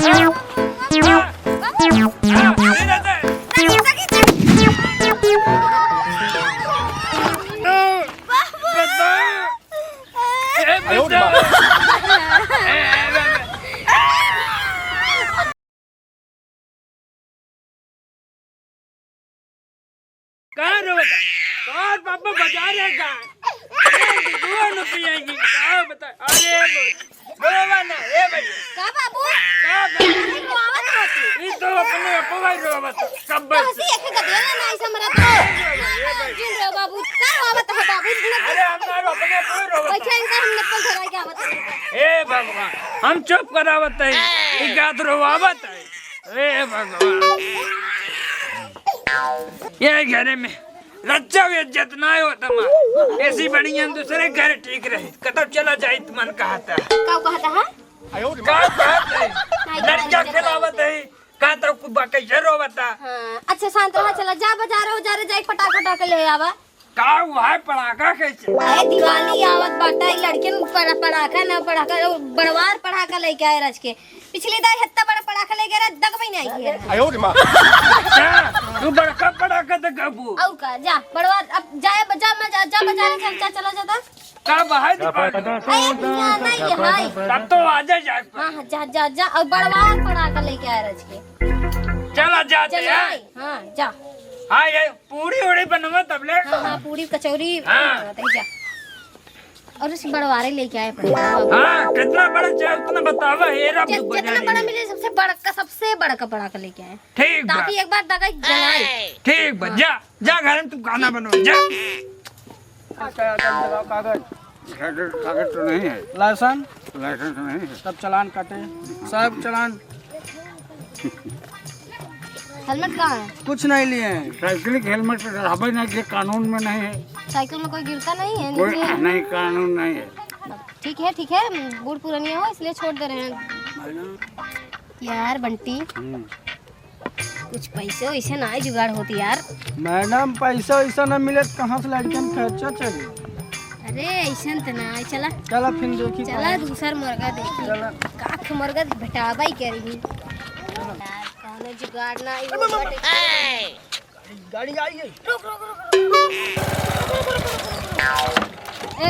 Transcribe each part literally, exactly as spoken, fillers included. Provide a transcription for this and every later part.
धीरे से। बाबू। ए, आयो रे बाबा। ए, ए, ए, ए। का रे बता? तोर पापा बाजार है का? ए, दुआ न पिएगी। का बता? अरे, रोवा ना, ए भाई। का बाबू? का बाबू? काहे रोवावत हो तू? ई तो अपने आप भाई रोवा बता। कब तो बस? हंसी एक गदेला ना ऐसा मरत। ए भाई, ए भाई। जिन रो बाबू, का रोवावत हो बाबू? अरे, हम ना रो, अपने आप भाई रोवा बता। अच्छा, इनका हमने पल धरा क्या बता? ए भगवान, हम चुप करावत है। ई गात रोवावत है। ए भगवान। ये घरे में लज्जा भी इज्जत ना हो तमा। ऐसी बढ़िया दूसरे घर ठीक रहे। कतौ चला जाइत मन कहता। का कहता है? का कहत है? नहीं, लड़का नहीं, खिलावत है। का तो कुबा कैसे रोवता? हाँ, अच्छा शांत रहा, चला जा बाजार हो, जा रे, जाई पटाखा, पटाखा ले आवा। का हुआ है पड़ाका कैसे? अरे दिवाली आवत बाटा, ई लड़किन पड़ा-, पड़ाका ना पड़ाका, बड़वार पड़ाका लेके आए रच के। पिछली दाई हत्ता बड़ा पड़ाका लेके रच, दग में नहीं आई है। आयो रे माँ। अच्छा, तू बड़का पड़ाका दे काबू। और का, जा, बड़वार, अब जाए, जा, मैं जा, जा, बाजार चल, जा, चला जाता। का बाहर दुकान? अरे, यहाँ नहीं है, हाय। तब तो आजे जाए। हाँ, हाँ, जा, जा, जा, और बड़वार पड़ाका लेके आए रच के। चला जाते चला हैं। आई, हाँ, जा। हाँ, ये पूड़ी उड़ी बनवा तब ले। हाँ, हाँ, पूड़ी कचौरी हाँ। बनाते हैं, जा। और उस बड़वारे लेके आए पड़े। हाँ, कितना बड़ा चाहे उतना बतावा, हे रब जित-, जितना बड़ा मिले, सबसे बड़ा का, सबसे बड़ा का पड़ाका लेके आए। ठीक बा। ताकि एक बार दगाई जलाए। ठीक बा, हाँ। जा, जा घर में तू खाना बनो, जा। कागज, कागज, कागज तो नहीं है। लाइसेंस? लाइसेंस नहीं है। तब चालान काटे। साहब, चालान। हेलमेट कहाँ है? कुछ नहीं लिए हैं। साइकिल के हेलमेट तो रहबे नहीं, ये कानून में नहीं है। साइकिल में कोई गिरता नहीं है, कोई नहीं है? नहीं, कानून नहीं है। ठीक है, ठीक है, बूढ़ पुरानिया हो इसलिए छोड़ दे रहे हैं। यार बंटी, हम्म। कुछ पैसे वैसे ना जुगाड़ होती यार। मैडम, पैसा वैसा ना मिले तो कहाँ से लड़कियन खर्चा चली? अरे, ऐसन त ना है, चला। चला, फिर देखी चला, कौन। दूसर मुर्गा देखी। चला। काख मुर्गा भेटाबई करी। यार, कौनो जुगाड़ ना आई, वो बटे। गाड़ी आई है। रुक, रुक, रुक, रुक। ए।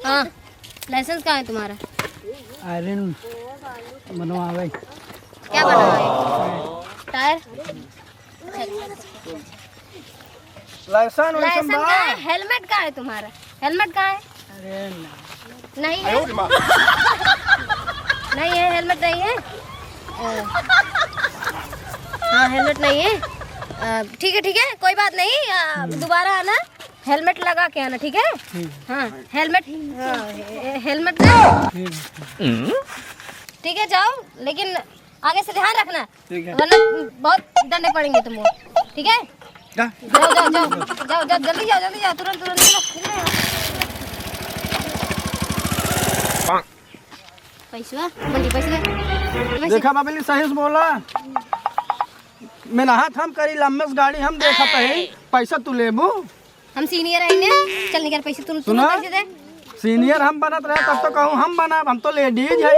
हाँ। लाइसेंस कहाँ है तुम्हारा? आयरन बनवावे। क्या बनवावे? टायर? लाइसेंस वाइसेंस लाइसेंस बा? कहाँ है? हेलमेट कहाँ है तुम्हारा? हेलमेट कहाँ है? अरे ना। नहीं है? आयो रे माँ। नहीं है, हेलमेट नहीं है? ओ। हाँ, हेलमेट नहीं है। अ, ठीक है, ठीक है, कोई बात नहीं। अ, हम्म। दोबारा आना। हेलमेट लगा के आना, ठीक है? ठीक। हाँ, हेलमेट, हाँ, हे-, हेलमेट ना। ठीक। ठीक है, जाओ, लेकिन आगे से ध्यान रखना, ठीक है। वरना बहुत डंडे पड़ेंगे तुमको, ठीक है? जा। जाओ, जाओ, जाओ, जाओ, जाओ, जल्दी जाओ, जल्दी जाओ, तुरंत, तुरंत, तुरंत। पैसवा, बंटी, पैसे दे। पैसे। देखा बबली, सही से बोला। मेहनत हम करी, लम्बे से गाड़ी हम देखत है, पैसा तू लेबू? हम सीनियर है ने, चल निकाल पैसे, तू, तू सुना? पैसे दे। सीनियर हम बनत रहे तब तो कहूँ हम बनब, हम तो लेडीज है।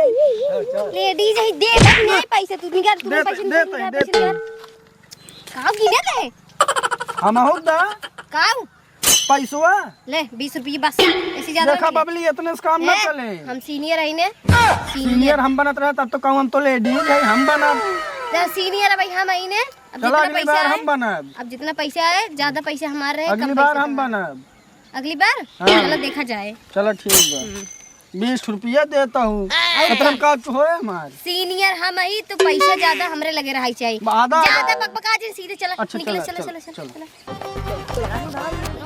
लेडीज है, दे, दे, नहीं पैसे, तू निकाल, तू देते, पैसे निकाल, देते, निकाल, पैसे देते। निकाल। काऊ की देते? हम आहू दा। काऊ? पैसवा। ले, बीस रुपये बस, ऐसे ज्यादा देखा नहीं। बबली, इतने से काम ना ए, चले। हम सीनियर है ने। सीनियर। सीनियर हम बनत रहे तब तो कहूँ हम तो लेडीज है, हम बनब। तो सीनियर है भाई, हम है ने। अब चला, जितना अगली पैसा बार आए, हम बनब। अब जितना पैसा आए, ज्यादा पैसा हमारे रहे, अगली कम बार पैसा हम तुम्हारे। बनब। अगली बार? हाँ। चलो, देखा जाए। चलो, ठीक बा। हम्म। बीस रुपया देता हूँ। और इतना का? का होए हमार? सीनियर हम ही तो पैसा ज्यादा हमरे लगे रहा चाहिए। आधा ज्यादा बकबका जिन, सीधे चला, अच्छा, निकले, चला, चला, चला, चला, चला, चला। चला।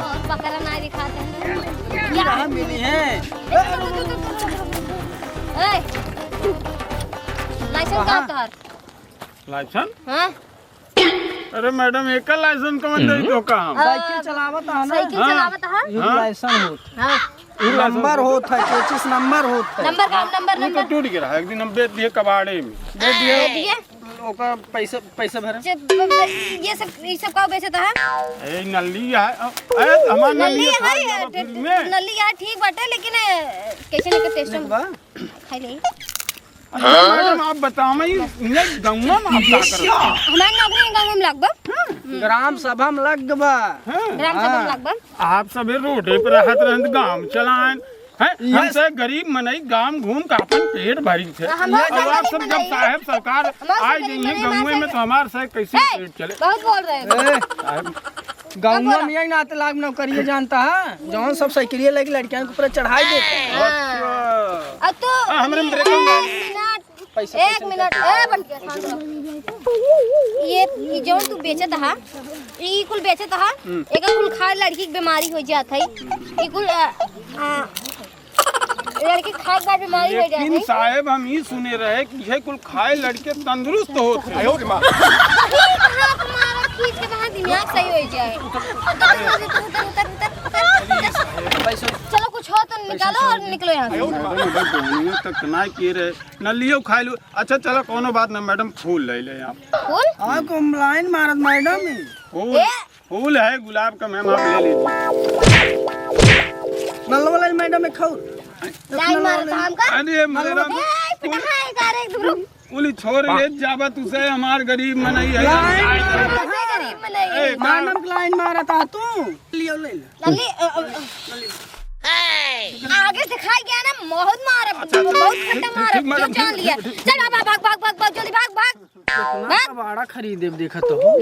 और बकरा ना दिखाते हैं। यहाँ मिली है। ए, लाइसेंस कहाँ? कहाँ तोहार? लाइसेंस? हाँ। अरे मैडम, एकर लाइसेंस कौन दे दो का हम? साइकिल चलावत है ना? साइकिल हाँ। चलावत है? ये हाँ। लाइसेंस होत। हाँ। ये नंबर होत है, चेचिस नंबर होत है। नंबर का, नंबर, ये तो नंबर। टूट गया है, एक दिन हम बेच दिए कबाड़े में। बेच दिए? बेच दिए? ओका पैसा, पैसा भरे। जे, ब-, ब-, ये सब, ये सब का बेचत है? ए, नल्ली है। अ, अरे, हमार नल्ली नल्ली है खा भाई, गया टे-, फ्री में। नल्ली है, ठीक बाटे, लेकिन, अ, कैसे लेके टेस्ट ठीक बा। खाई ले। अच्छा, मैडम, आप बताओ, मैं ये, ये गौवा में आप का करत हैं? हमार नौकरी गौवा में लग बा। हाँ। ग्राम सभा में लग बा। हाँ। ग्राम सभा में हाँ। लग बा। आप सभी रोडे पर रहत रहत गाँव चलाएं। हैं? ये हमसे गरीब मनई गाँव घूम के अपन पेट भरी थे। हाँ, हम अब आप सब जब साहेब सरकार आ गई हैं गाँव में, तो हमारे से कैसे ए, पेट चले? बहुत बोल रहे हैं। ए, गाँव में यही नाते लाग नौकरियाँ जानता है, जौन सब साइकिलिया लेके लड़कियाँ के ऊपर चढ़ाई देते हैं। अच्छा। अब तो हाँ, हमरे में ब्रेक हो गया। एक मिनट, पैसा, एक पैसा मिनट, निकाल। ए, बंटिया, शांत रहो। ये, ये जौन तू बेचत हा, ई कुल बेचत हा, हम्म। एकर कुल खाए लड़की के बीमारी हो जात है। ई कुल, अ, अ, लड़की खाए के बाद बीमारी हो जात है। लेकिन साहेब, हम ई सुने रहे कि ये कुल खाए लड़के तंदुरुस्त होत हैं। अरे, कहाँ तुम्हारा खींच के वहाँ दिमाग सही हो जाए। उतर, उतर, उतर, उतर, उतर, उतर। पैसा। चलो, कुछ हो तो निकालो और निकलो यहाँ से। मैडम, मैडम, बहनियों तक ना किए रहे। नलियो खाए लो। अच्छा, चलो, कोनो बात ना, मैडम, फूल ले ले आप। फूल? हाँ, कौन लाइन मारत मैडम ही। फूल, ए! फूल है गुलाब का, मैम, आप ले लीजिए। नल वाला ही मैडम एक खाऊ। लाइन मारत हम का? अरे, मैडम, ए, फूल, पिटा है, का रे, एक रुक। फूल छोड़ ले जाबा, तुसे हमार गरीब मनई है। लाइन मारत है। गरीब मनई है। ए, मैडम, लाइन मारत है तू। लियो, ले ले। नली, अ, अ, अ। आगे से खाई गया ना, बहुत मार, अच्छा, अच्छा, बहुत ठीक, खट्टा ठीक, मार, ठीक, मैडम, जो जान ठीक, लिया। ठीक, ठीक। चल, भाग, भाग, भाग, भाग, भाग, जल्दी भाग, भाग। कितना भाग। कबाड़ा खरीदे, देखा तो हो।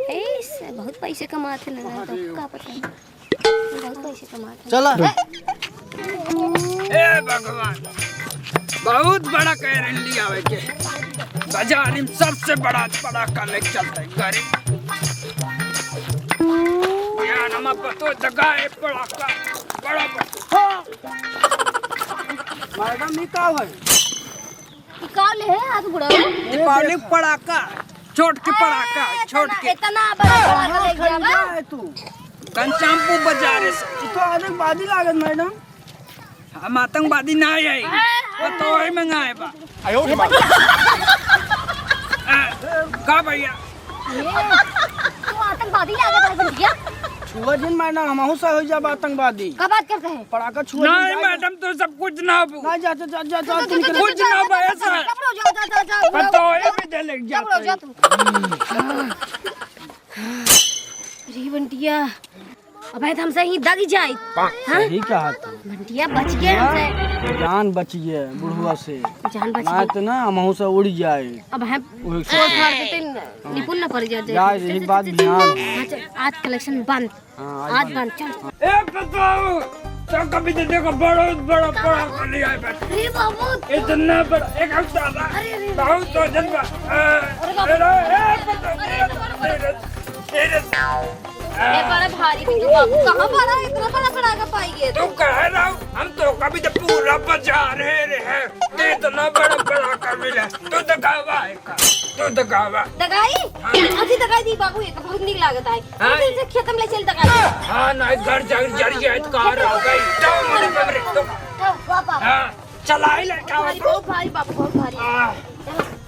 ए, से बहुत पैसे कमाते ना, तो का पता है। बहुत पैसे कमाते हैं। चला। ए भगवान, बहुत बड़ा कैरेंडी आवे के। बाजार में सबसे बड़ा पटाखा लेके चलते हैं घरे। या नमा पतो जगह है पटाखा, बड़ा पटाखा। मैडम, ई का है? ई का ले है हाथ बुढ़ा? दीपावली पटाखा, छोट के पटाखा, ए, छोट इतना, के। इतना बड़ा पटाखा कहाँ लेके जावा? खरीदा है तू? कंचामपुर बाजार से। ई तो आतंकवादी लागत, मैडम। हम आतंकवादी ना है, वो तो वही मंगाए बा। आयो रे बाप। आ, का भैया? ए, तू आतंकवादी लागत है, बंटिया। छुआ जिन मैडम, हमहू से हो जाब आतंकवादी। का बात करते हैं? पटाखा छुआ जिन नहीं जाए। मैडम, तो सब कुछ ना हो। ना, जा, जा, जा, जा, तो, जा, तो, निकल। तो, कुछ ना हो, भैया साहब। जा, जा, जा, जा, जा, पता हो, ये भी दे ले, जा, जा, जा तू। अरे बंटिया, अबे तो हमसे ही दग जाए। हाँ? सही कहा तू। बंटिया बच गए हमसे। जान बच गए बुढ़वा से। जान बच ना गई। तो ना हमहू से उड़ जाए। अब हम वही से फोड़ फाड़ देते न, निपुण न पड़ जाते। जा, यही बात ध्यान हो। हाँ, चल, आज कलेक्शन बंद। हाँ, आज आज बंद। बंद, चल। ए, बताओ, तो कभी तो देखो, बड़ा, बड़ा, बड़ा कर लिया है, बस। अरे बाबू। इतना बड़ा, एक हफ्ता था। अरे, अरे, बहुत वजन बा। आ, अरे बाबू। अरे, ए, बताओ, अरे, अरे, अरे, अरे, ए, बड़ा भारी भी तो बाबू, कहाँ बड़ा, इतना बड़ा पटाखा पाई है? तू कह रहा हूँ, हम तो कभी तो पूरा बाजार है रे, है। इतना बड़ा पटाखा मिला, तू दिखावा है का? तू दिखावा। दगाई? हाँ। अभी दगाई दी बाबू, एक बहुत नीक लागत है। हाँ। अभी से खेत में ले चल दगाई। हाँ, नहीं, घर जड़, जड़ जाए तो कहाँ रह गई? जाओ, मरे, मरे, तो। तो पापा। हाँ। चलाई लड़का बहुत भारी, बहुत भारी बाबू, बहुत भारी। हाँ।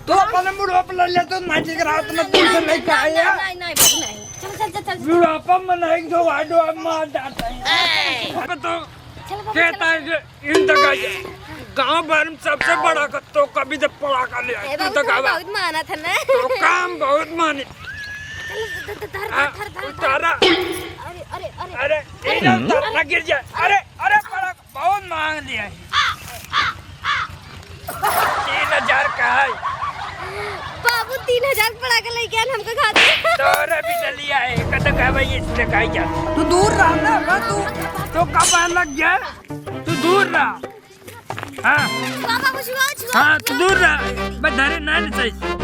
तो अपने बुढ़ापा ले ले तो नाची के रात में तू से लेके आए। नहीं, नहीं, नहीं, बाबू, नहीं। चल, चल, चल, चल। बुढ़ापा में नहीं, जो आडो अब मार जाता है। अब तो चल, बाबू, कहता चल। है कि इन तक आ जा। गाँव भर में सबसे बड़ा का तो कभी तो पटाखा ले आए। ए, तू बाबू, तो गावा। बहुत माना था ना। तो काम बहुत मानी। चल, धर, धर, धर, हाँ, धर, धर, धर। उतारा। अरे, अरे, अरे। अरे, ये ना उतारा, ना गिर जाए। अरे, अरे, पटाखा। बहुत मांग लिया है। तीन हजार का है। बाबू, तीन हजार पटाखा लेके आन हमको खा दे। तोरा भी डलिया है, कत का भाई, ये दिखाई जा। तू दूर रह ना, ना तू, तो कब लग गया? तू दूर रह। हाँ। बाबा, कुछ हुआ, कुछ हुआ? हाँ, तू दूर रह। बस धरे ना, नहीं सही।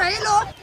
हेलो।